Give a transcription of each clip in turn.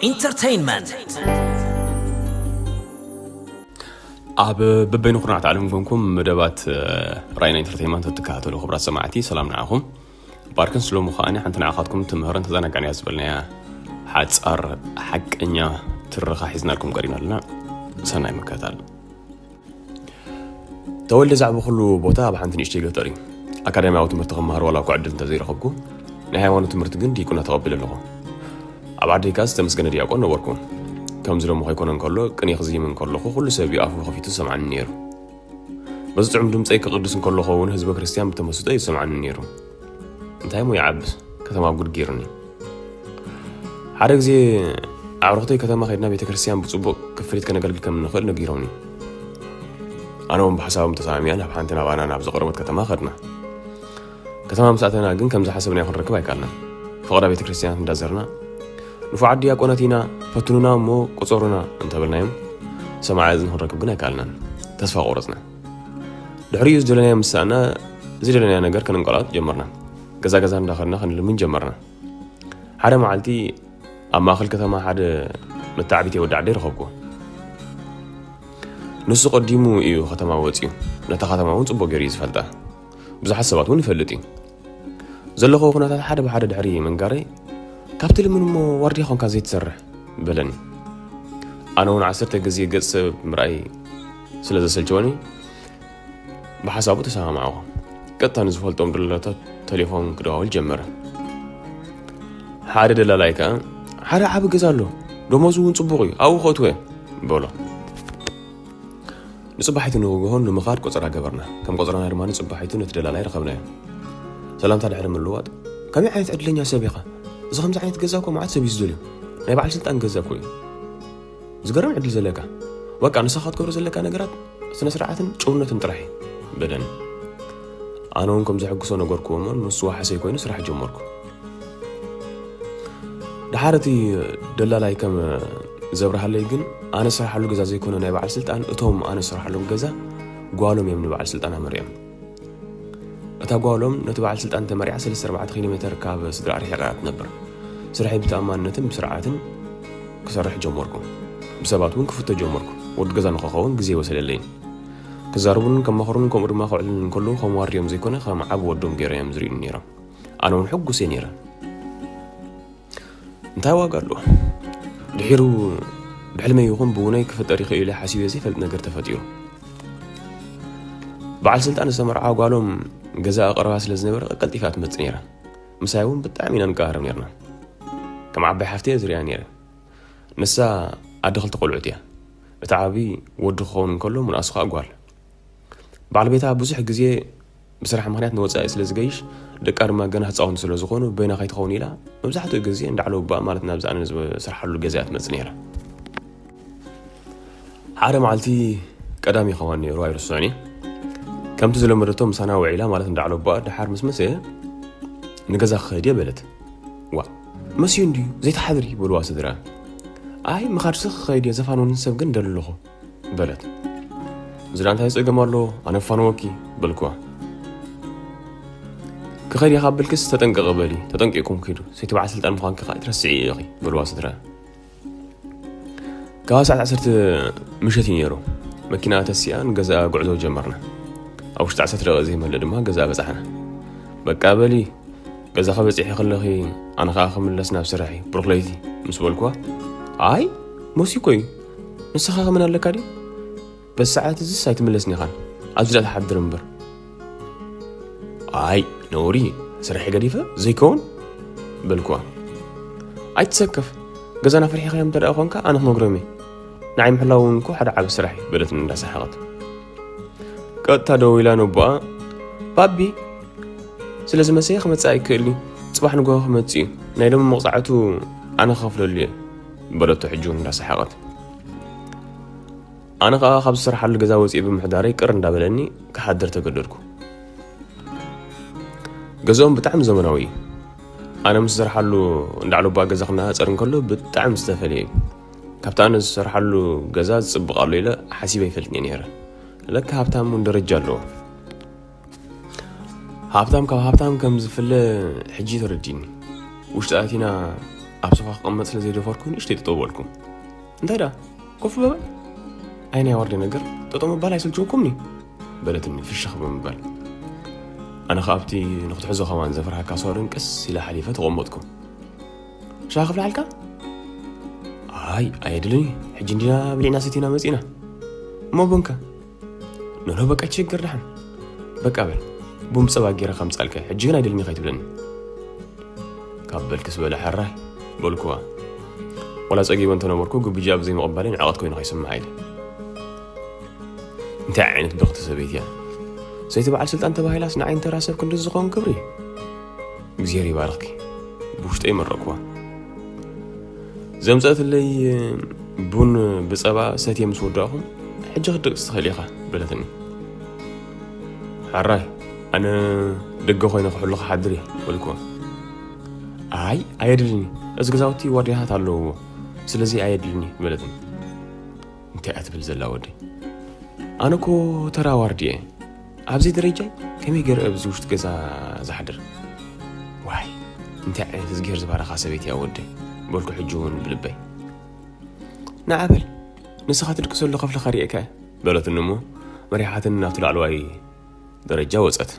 ኢንተርቴይንመንት። ኣብ በበይኑ ኩርናዓት ዓለም ኮንኩም መደባት ራይና ኢንተርቴይንመንት እትከታተሉ ክቡራት ሰማዕቲ፣ ሰላም ንዓኹም። ባርክን ስሎሙ ከዓኒ ሓንቲ ንዓኻትኩም ትምህርን ተዘናጋዕንያ ዝበልናያ ሓጻር ሓቀኛ ትረኻ ሒዝናልኩም ቀሪብና ኣለና። ሰናይ ምክትታል። ተወልደ ዝዓበኹሉ ቦታ ኣብ ሓንቲ ንእሽተይ ገጠር እዩ። ኣካዳሚያዊ ትምህርቲ ክመሃር ዋላ እኳ ዕድል እንተዘይረኸብኩ፣ ናይ ሃይማኖት ትምህርቲ ግን ዲቁና ተቐቢለ ኣለኹ። ኣብ ዓደይ ከኣ ዝተመስገነ ዲያቆን ነበርኩ። ከምዚ ደሞ ከይኮነ እንከሎ፣ ቅኔ ክዝይም እንከለኹ፣ ኩሉ ሰብ እዩ ኣፉ ከፊቱ ዝሰምዓኒ ነይሩ። በዚ ጥዑም ድምጸይ ክቕድስ እንከለኹ እውን ህዝበ ክርስትያን ብተመስጦ እዩ ዝሰምዓኒ ነይሩ። እንታይ እሞ ይዓብስ፣ ከተማ ጉድ ገይሩኒ። ሓደ ግዜ ኣዕሩኽተይ ከተማ ከድና ቤተ ክርስትያን ብጽቡቕ ክፍሊት ከነገልግል ከም እንኽእል ነጊሮምኒ። ኣነ እውን ብሓሳቦም ተሰማሚዐ ናብ ሓንቲ ናባና ናብ ዝቐረበት ከተማ ከድና። ከተማ ምስ ኣተና ግን ከም ዝሓሰብናዮ ክንረክብ ኣይከኣልናን። ፈቐዳ ቤተ ክርስትያናት እንዳዘርና፣ "ንፉዓት ዲያቆናት ኢና፣ ፈትኑና እሞ ቁጸሩና" እንተበልናዮም፣ ሰማዒ እዝኒ ክንረክብ ግን ኣይከኣልናን። ተስፋ ቆረጽና። ድሕሪኡ ዝደለናዮ ምስ ሰኣና፣ ዝደለናዮ ነገር ከነንቀላጥፍ ጀመርና። ገዛ ገዛ እንዳኸድና ክንልምን ጀመርና። ሓደ መዓልቲ ኣብ ማእከል ከተማ ሓደ መተዓቢተይ ወዲ ዓደይ ረኸብኩ። ንሱ ቀዲሙ እዩ ከተማ ወጺኡ። ነታ ከተማ እውን ጽቡቕ ገይሩ እዩ ዝፈልጣ። ብዙሓት ሰባት እውን ይፈልጥ እዩ። ዘለኹዎ ኩነታት ሓደ ብሓደ ድሕሪ ምንጋረይ፣ "ካብ ትልምን እሞ ዋርድያ ኾንካ ዘይትሰርሕ?" በለኒ። ኣነ እውን ዓሰርተ ግዜ ገጽ ሰብ ምርኣይ ስለ ዘሰልቸወኒ፣ ብሓሳቡ ተሰማማዕኩ። ቀጥታ ንዝፈልጦም ደላላታት ቴሌፎን ክደዋውል ጀመረ። ሓደ ደላላይ ከኣ፣ "ሓደ ዓቢ ገዛ ኣሎ፣ ደሞዙ እውን ጽቡቕ እዩ፣ ኣብኡ ከእትዎ እየ" በሎ። ንጽባሒቱ ንግሆ ንምኻድ ቆጸራ ገበርና። ከም ቆጸራና ድማ ንጽባሒቱ ነቲ ደላላይ ረኸብናዮ። ሰላምታ ድሕሪ ምልዋጥ፣ "ከመይ ዓይነት ዕድለኛ ሰብ ኢኻ? እዚ ከምዚ ዓይነት ገዛ እኮ መዓት ሰብ እዩ ዝደልዮ። ናይ በዓል ስልጣን ገዛ እኮ እዩ። ዝገርም ዕድል ዘለካ። በቃ ንስኻ ክትገብሮ ዘለካ ነገራት ስነ ስርዓትን ጭውነትን ጥራሕ እዩ" በለኒ። ኣነ እውን ከም ዘሐጉሶ ነገርኩዎ እሞ ንሱ ዋሕሰይ ኮይኑ ስራሕ ጀመርኩ። ደሓር እቲ ደላላይ ከም ዘብርሃለይ ግን፣ ኣነ ዝሰርሓሉ ገዛ ዘይኮነ ናይ በዓል ስልጣን፣ እቶም ኣነ ዝሰርሓሎም ገዛ ጓሎም እዮም ንበዓል ስልጣን ኣመሪዖም። እታ ጓሎም ነቲ በዓል ስልጣን ተመሪዓ ሰለስተ ኣርባዕተ ኪሎ ሜተር ካብ ስድራ ኣርሒቓ እያ ትነብር። ስርሐይ ብተኣማንነትን ብስርዓትን ክሰርሕ ጀመርኩ። ብሰባት እውን ክፍቶ ጀመርኩ። ወዲ ገዛ ንኽኸውን ግዜ ይወሰደለይን። ክዛረቡን ከማኽሩን ከምኡ ድማ ከውዕሉን እንከለዉ ከም ዋርድዮም ዘይኮነ ከም ዓቢ ወዶም ገይሮም እዮም ዝርእዩኒ ነይሮም። ኣነ እውን ሕጉስ እየ ነይረ። እንታይ ዋጋ ኣለዎ? ድሒሩ ብሕልመይ ይኹን ብውነይ ክፍጠር ይኽእል ኢለ ሓሲበ ዘይፈልጥ ነገር ተፈጢሩ። በዓል ስልጣን ዝተመርዓ ጓሎም ገዛኣ ቀረባ ስለ ዝነበረ ቀልጢፋ ትመጽእ ነይራ። ምሳይ እውን ብጣዕሚ ኢና ንቀራረብ ነይርና። ከም ዓባይ ሓፍቲ እየ ዝሪኣ ነይረ። ንሳ ኣደ ክልተ ቆልዑት እያ። እቲ ዓቢ ወዲ ክኸውን እንከሎ፣ ምንኣሱ ኸኣ ጓል። በዓል ቤታ ብዙሕ ግዜ ብስራሕ ምኽንያት ንወጻኢ ስለ ዝገይሽ፣ ደቃ ድማ ገና ህጻውንቲ ስለ ዝኾኑ፣ በይና ከይትኸውን ኢላ፣ መብዛሕትኡ ግዜ እንዳ ዓለውባ፣ ማለት ናብዚ ኣነ ዝሰርሓሉ ገዛ እያ ትመጽእ ነይራ። ሓደ መዓልቲ ቀዳም ይኸውን ነይሩ፣ ኣይርስዖን እየ። ከምቲ ዝለመደቶ ምሳና ውዒላ፣ ማለት እንዳ ዓለውባ፣ ደሓር ምስ መሰየ፣ "ንገዛ ክኸይድ እየ" በለት። "ዋ፣ መስዩ እንድዩ፣ ዘይትሓድሪ" በልዋ ስድራ። "ኣይ፣ ምኻድሲ ክኸይድ እየ፣ ዘፋንወኒ ሰብ ግን ደሊ ኣለኹ" በለት። "እዚ ደኣ እንታይ ጸገም ኣለዎ? ኣነ እፋነወኪ" በልክዋ። "ክኸይድ እየ ካብ በልክስ ተጠንቀቒ በሊ፣ ተጠንቂቕኩም ኪዱ፣ ሰይቲ በዓል ስልጣን ምዃንኪ ከኣ ኣይትረስዒ ኢኺ" በልዋ ስድራ። ካብ ሰዓት ዓሰርተ ምሸት እዩ ነይሩ። መኪና ተሲኣ ንገዛኣ ጉዕዞ ጀመርና። ኣብ ውሽጢ ዓሰርተ ደቂቕ ዘይመልእ ድማ ገዛኣ በጻሕና። "በቃ በሊ፣ ገዛኺ በጺሕኺ ኣለኺ፣ ኣነ ኸኣ ክምለስ ናብ ስራሐይ፣ ብሩኽ ለይቲ" ምስ በልክዋ፣ "ኣይ፣ መሲኮ እዩ፣ ንስኻ ከመን ኣለካ ድዩ? በዚ ሰዓት እዝስ ኣይትምለስን ኢኻን፣ ኣብዚ ደኣ ትሓድር እምበር" "ኣይ፣ ነውሪ፣ ስራሐይ ገዲፈ ዘይከውን" በልክዋ። "ኣይትሰከፍ፣ ገዛና ፈሪሕኻዮ እንተ ደኣ ኾንካ ኣነ ክነግሮም እየ። ንዓይ ምሕላው እውን እኮ ሓደ ዓቢ ስራሕ እዩ" በለትኒ እንዳሰሓቐት። ቀጥታ ደዊላ ነቦኣ፣ "ባቢ፣ ስለ ዝመሰየ ክመጽእ ኣይክእልን እዩ። ጽባሕ ንግሆ ክመጽእ እዩ። ናይ ሎሚ መቕጻዕቱ ኣነ ክኸፍለሉ እየ" በለቶ ሕጂ እውን እንዳሰሓቐት። ኣነ ኸኣ ካብ ዝሰርሓሉ ገዛ ወጺኤ ብምሕዳረይ ቅር እንዳበለኒ ክሓድር ተገደድኩ። ገዛኦም ብጣዕሚ ዘመናዊ እዩ። ኣነ ምስ ዝሰርሓሉ እንዳ ዓለባ ገዛ ክነጻጸር እንከሎ ብጣዕሚ ዝተፈልየ እዩ። ካብቲ ኣነ ዝሰርሓሉ ገዛ ዝጽብቕ ኣሎ ኢለ ሓሲበ ኣይፈልጥን እየ ነይረ። ለካ ሃብታም እውን ደረጃ ኣለዎ። ሃብታም ካብ ሃብታም ከም ዝፍለ ሕጂ ተረዲኒ። ውሽጢ ኣቲና ኣብ ሶፋ ክቕመጥ ስለ ዘይደፈርኩ ንእሽተይ ጠጠው በልኩ። እንታይ ደኣ? ኮፍ በበል። ኣይ ናይ ዋርድያ ነገር፣ ጠጠው ምባል ኣይሰልችወኩምኒ? በለትኒ ፍሽኽ ብምባል። ኣነ ኸኣ ኣብቲ ንኽትሕዞ ከማን ዘፍርሃካ ሳሎን ቀስ ኢለ ሓሊፈ ተቐመጥኩ። ሻሂ ክፍልሓልካ? ኣይ ኣየድልን እዩ፣ ሕጂ እንዲና ብሊዕና ሰቲና መጺና። እሞ ቡንከ? ኖኖ በቃ ይትሸገር ደሓን። በቃ በል፣ ቡን ብጸባ ገይረ ከምጻልካ፣ ሕጂ ግን ኣይደልን እዩ ከይትብለኒ። ካብ በልክስ በለ ሕራይ በልኩዋ። ወላ ጸጊበ እንተነበርኩ ግብጃ ብዘይምቕባለይ ንዕቐት ኮይኑ ከይስምዓ ኢለ። እንታይ ዓይነት ብኽቲ ሰበይቲ እያ? ሰይቲ በዓል ስልጣን ተባሂላስ ንዓይ እንተራ ሰብ ክንድዚ ዝኸውን ክብሪ? እግዚኣብሔር ይባርኽኪ። ብውሽጠይ መረቕኩዋ። ዘምጸእትለይ ቡን ብጸባ ሰትየ ምስ ወዳእኹ፣ ሕጂ ክትደቅስ ትኽእል ኢኻ በለትኒ። ሕራይ ኣነ ደገ ኮይነ ክሕሉ ክሓድር እየ በልኩዋ። ኣይ ኣየድልኒ፣ እዚ ገዛውቲ ዋርድያታት ኣለውዎ፣ ስለዚ ኣየድልኒ በለትኒ። እንታይ እያ ትብል ዘላ ወደይ? ኣነ እኮ ተራ ዋርድየ እየ። ኣብዚ ደረጃይ ከመይ ገይረ ኣብዚ ውሽጢ ገዛ ዝሓድር? ዋይ እንታይ ዓይነት እዝግሄር ዝባረኻ ሰበይቲ እያ ወደይ በልኩ ሕጂ እውን ብልበይ። ንዓ በል ንስኻ ትድቅሰሉ ከፍልኻ ርእየካ እየ በለትኒ እሞ መሪሓትኒ ናብቲ ላዕለዋይ ደረጃ ወጸት።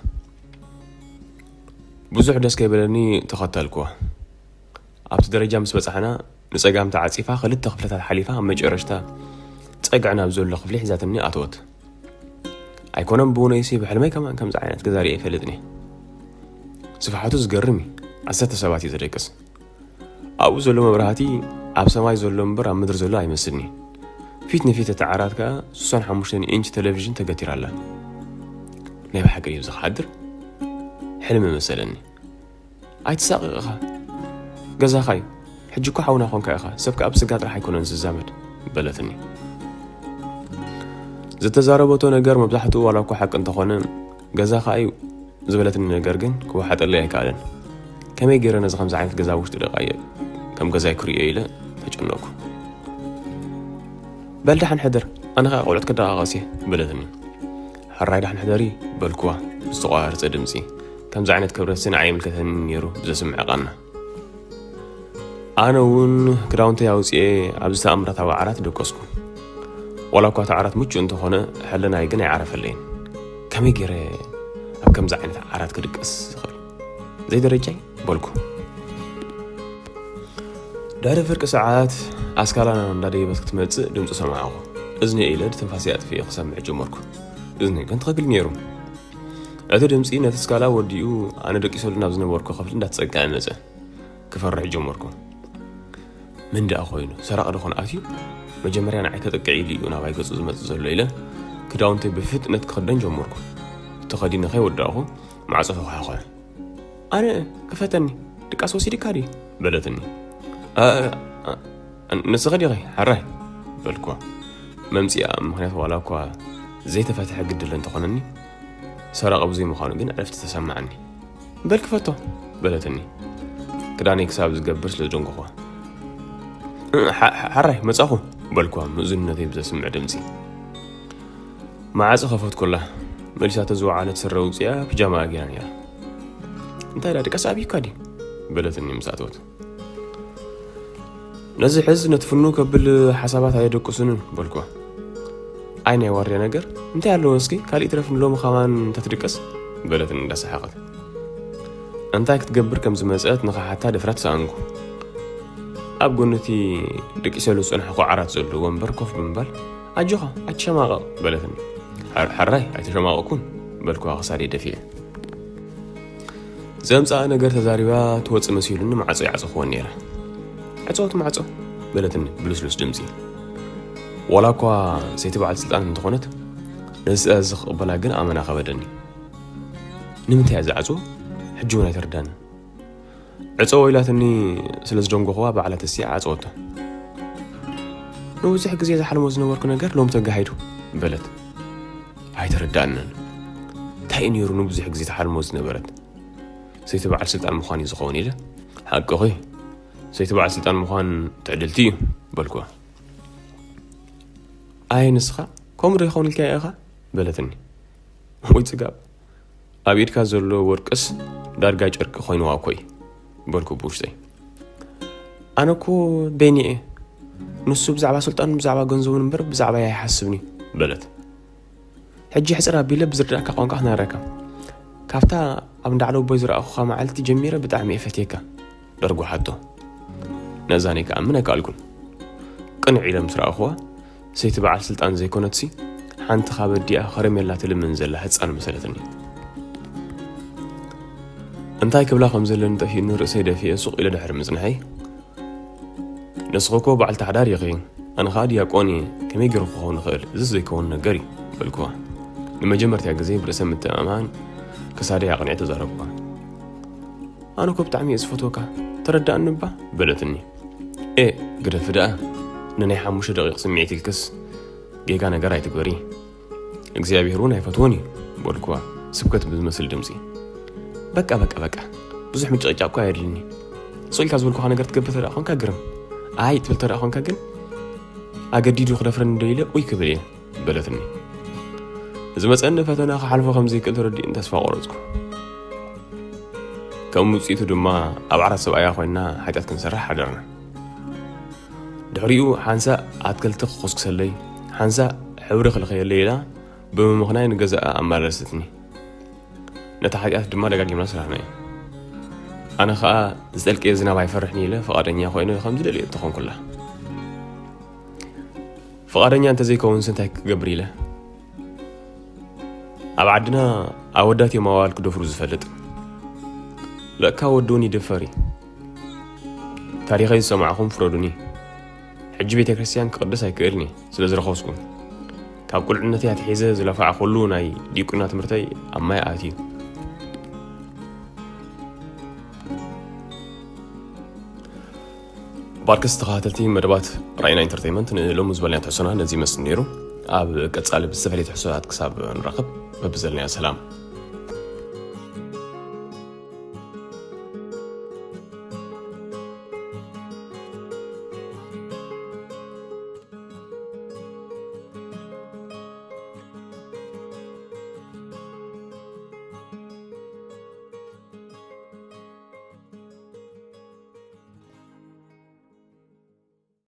ብዙሕ ደስ ከይበለኒ ተኸተልኩዋ። ኣብቲ ደረጃ ምስ በጻሕና ንጸጋም ተዓጺፋ ክልተ ክፍልታት ሓሊፋ ኣብ መጨረሽታ ጸግዒ ናብ ዘሎ ክፍሊ ሒዛትኒ ኣተወት። ኣይኮነን ብውነይሲ ብሕልመይ ከማን ከምዚ ዓይነት ገዛ ርእየ ኣይፈልጥን እየ። ስፍሓቱ ዝገርም እዩ። ዓሰርተ ሰባት እዩ ዘደቅስ። ኣብኡ ዘሎ መብራህቲ ኣብ ሰማይ ዘሎ እምበር ኣብ ምድሪ ዘሎ ኣይመስልን እዩ። ፊት ንፊት እቲ ዓራት ከኣ ስሳን ሓሙሽተን ኢንች ቴሌቪዥን ተገቲራ ኣላ። ናይ ብሓቂ ድዩ ዝሓድር? ሕልሚ መሰለኒ። ኣይትሳቐቕ ኢኻ። ገዛኻ እዩ። ሕጂ እኮ ሓውና ኮንካ ኢኻ። ሰብ ከኣ ብስጋ ጥራሕ ኣይኮነን ዝዛመድ በለትኒ። ዝተዛረበቶ ነገር መብዛሕትኡ ዋላ እኳ ሓቂ እንተኾነ ገዛኻ እዩ ዝበለትኒ ነገር ግን ክወሓጠለይ ኣይከኣለን። ከመይ ገይረ ነዚ ከምዚ ዓይነት ገዛ ውሽጢ ደቃየ ከም ገዛይ ክርእዮ ኢለ ተጨነቕኩ። በል ደሓን ሕደር፣ ኣነ ኸኣ ቆልዑት ክደቓቐስ እየ በለትኒ። ሕራይ ደሓን ሕደሪ በልኩዋ ብዝተቋራረጸ ድምጺ። ከምዚ ዓይነት ክብረትሲ ንዓይ ኣይምልከተንን ነይሩ ብዘስምዕ ቃና። ኣነ እውን ክዳውንተይ ኣውፅኤ ኣብዚ ተኣምራታዊ ዓራት ደቀስኩ። ዋላ እኳ እቲ ዓራት ምቹእ እንተኾነ ሕልናይ ግን ኣይዓረፈለይን። ከመይ ገይረ ኣብ ከምዚ ዓይነት ዓራት ክድቀስ ዝኽእል? ዘይደረጃይ በልኩ። ድሕሪ ፍርቂ ሰዓት ኣስካላ እንዳደየበት ክትመጽእ ድምፂ ሰማዕኹ። እዝኒ ኢለ ትንፋሰይ ኣጥፊኤ ክሰምዕ ጀመርኩ። እዝኒ ግን ትኽክል ነይሩ። እቲ ድምፂ ነቲ ስካላ ወዲኡ ኣነ ደቂሰሉ ናብ ዝነበርኩ ክፍሊ እንዳተፀግዐ መፀ። ክፈርሕ ጀመርኩ። ምን ደኣ ኮይኑ ሰራቒ ዶ ኾን ኣትዩ? መጀመርያ ንዓይ ከጥቅዕ ኢሉ እዩ ናባይ ገፁ ዝመፅእ ዘሎ ኢለ ክዳውንተይ ብፍጥነት ክኽደን ጀመርኩ። ተኸዲነ ከይወዳእኹ ማዕፆ ተኳሕኮሐ። ኣነ ክፈተኒ ድቃስ ወሲድካ ድዩ? በለትኒ። "ኣ፣ ኣ፣ ንስኺ ዲኺ ሓራይ?" በልኩዋ። መምፅኣ ምኽንያት ዋላ እኳ ዘይተፈትሐ ግድለ እንተኾነኒ ሰራቒ ብዘይ ምዃኑ ግን ዕረፍቲ ተሰማዓኒ። "በል ክፈቶ" በለትኒ። ክዳነይ ክሳብ ዝገብር ስለ ዝደንጎኹዋ። "ሓ-፣ ሓ-፣ ሓራይ መጻኹ" በልኩዋ ምእዙንነተይ ብዘስምዕ ድምጺ። መዓጸ ከፈትኩላ። መሊሳቶ ዝወዓለት ስረ ውጽኣ ፒጃማ ኣጊራ ነይራ። "እንታይ ደኣ ድቃስ ኣብዩካ ድዩ?" በለትኒ ምስ ኣተወት። "ነዚ ሕዝ ነቲ ፍኑ ከብል ሓሳባት ኣየደቅሱንን" በልኩዋ። "ኣይ ናይ ዋርያ ነገር እንታይ ኣለዎ እስኪ ካልእ ይትረፍ ንሎሚ ከማን እንተትድቅስ" በለትኒ እንዳሰሓቐት። እንታይ ክትገብር ከም ዝመጸት ንኽሓታ ድፍረት ሰኣንኩ። ኣብ ጎኒ እቲ ደቂሰሉ ዝጸናሕኩ ዓራት ዘሎ ወንበር ኮፍ ብምባል "ኣጆኻ ኣይትሸማቐቕ" በለትኒ። "ሓር-፣ ሓራይ ኣይተሸማቐቕኩን" በልኩዋ ክሳደይ ደፊኤ። ዘምጽኣ ነገር ተዛሪባ ትወጽእ መሲሉኒ ማዕጾ ይዓጸኽወን ነይረ። "ዕጸው እቲ ማዕጾ" በለትኒ ብልስሉስ ድምጺ። ዋላ እኳ ሰይቲ በዓል ስልጣን እንተኾነት ነዚ ትእዛዝ ክቕበላ ግን ኣመና ከበደኒ። ንምንታይ እያ ዝዓጽዎ? ሕጂ እውን ኣይተረዳንን። ዕጸዎ ኢላትኒ ስለ ዝደንጎኽዋ ባዕላ ተሲኣ ዓጸወቶ። "ንብዙሕ ግዜ ዝሓልሞ ዝነበርኩ ነገር ሎም ተጋሂዱ" በለት። ኣይተረዳእንን። እንታይ እዩ ነይሩ ንብዙሕ ግዜ ተሓልሞ ዝነበረት? ሰይቲ በዓል ስልጣን ምዃን እዩ ዝኸውን ኢለ። "ሓቅኺ፣ ሰይቲ በዓል ስልጣን ምዃን ትዕድልቲ እዩ" በልኩዋ። "ኣይ ንስኻ ከምኡ ዶ ይኸውን ኢልካዮ ኢኻ?" በለትኒ። ወይ ጽጋብ፣ ኣብ ኢድካ ዘሎ ወርቅስ ዳርጋ ጨርቂ ኮይንዋ እኮ እዩ በልኩ ብውሽጠይ። ኣነ እኮ ቤኒ እየ። ንሱ ብዛዕባ ስልጣኑን ብዛዕባ ገንዘቡን እምበር ብዛዕባ ኣይሓስብን እዩ በለት። ሕጂ ሕፅር ኣቢለ ብዝርዳእካ ቋንቋ ክነግረካ። ካብታ ኣብ እንዳ ዓለቦይ ዝረኣኹኻ መዓልቲ ጀሚረ ብጣዕሚ እየ ፈትየካ። ደርጉሓቶ። ነዛ እኔ ክኣምን ኣይከኣልኩን። ቅንዕ ኢለ ምስ ረኣኹዋ፣ ሰይቲ በዓል ስልጣን ዘይኮነትሲ፣ ሓንቲ ካብ ኣዲኣ ከረሜላ ትልምን ዘላ ህፃን መሰለትኒ። እንታይ ክብላ ከም ዘለኒ ጠፊኡኒ ርእሰይ ደፊኤ ሱቕ ኢለ ድሕሪ ምጽንሐይ፣ "ንስኺ እኮ በዓልቲ ሓዳር ኢኺ፣ ኣነ ኸኣ ዲያቆን እየ፣ ከመይ ገይሩ ክኸውን ይኽእል? እዚስ ዘይከውን ነገር እዩ" በልኩዋ። ንመጀመርታ ግዜ ብርእሰ ምትእምማን ክሳደይ ኣቕኒዐ ተዛረብኩዋ። "ኣነ እኮ ብጣዕሚ እየ ዝፈትወካ፣ ተረዳእኒ እባ" በለትኒ። "ኤ፣ ግደፊ ደኣ፣ ንናይ ሓሙሽተ ደቂቕ ስምዒት ኢልክስ ጌጋ ነገር ኣይትግበሪ። እግዚኣብሔር እውን ኣይፈትዎን እዩ" በልኩዋ ስብከት ብዝመስል ድምፂ። "በቃ፣ በቃ፣ በቃ፣ ብዙሕ ምጭቕጫቕ እኮ ኣየድልኒ። ስቕ ኢልካ ዝበልኩኻ ነገር ትገብር ተደኣ ኾንካ ግርም። ኣይ ትብል ተደኣ ኾንካ ግን ኣገዲዱ ክደፍረኒ ደሊለ ኡይ ክብል እየ" በለትኒ። ዝመፀኒ ፈተና ክሓልፎ ከም ዘይክእል ተረዲእኒ ተስፋ ቆረፅኩ። ከም ውፅኢቱ ድማ ኣብ ዓራት ሰብኣያ ኮይና ሓጢኣት ክንሰርሕ ሓደርና። ድሕሪኡ ሓንሳእ ኣትክልቲ ክኹስኩሰለይ፣ ሓንሳእ ሕብሪ ክልኸየለይ ኢላ ብምምኽናይ ንገዛኣ ኣመላለሰትኒ። ነቲ ሓጢኣት ድማ ደጋጊምና ሰራሕናዮ። ኣነ ኸኣ ዝጠልቀየ ዝናብ ኣይፈርሕን ኢለ ፍቓደኛ ኮይነ ከም ዝደልዮ እተኾንኩላ። ፍቓደኛ እንተዘይከውንስ እንታይ ክገብር ኢለ? ኣብ ዓድና ኣወዳት እዮም ኣዋልድ ክደፍሩ ዝፈልጥ። ለካ ወዲ እውን ይድፈር እዩ። ታሪኸይ ዝሰማዕኹም ፍረዱኒ። ሕጂ ቤተ ክርስቲያን ክቕድስ ኣይክእልን እየ፣ ስለ ዝረኸስኩ። ካብ ቁልዕነተይ ኣትሒዘ ዝለፋዕኩሉ ናይ ዲቁና ትምህርተይ ኣብ ማይ ኣትዩ። ባርክስ ተኸታተልቲ መደባት ራእይና ኢንተርቴይመንት፣ ንሎሚ ዝበልናዮ ትሕዝቶና ነዚ ይመስል ነይሩ። ኣብ ቀጻሊ ብዝተፈላለየ ትሕዝቶታት ክሳብ ንራኸብ፣ በብዘለናዮ ሰላም።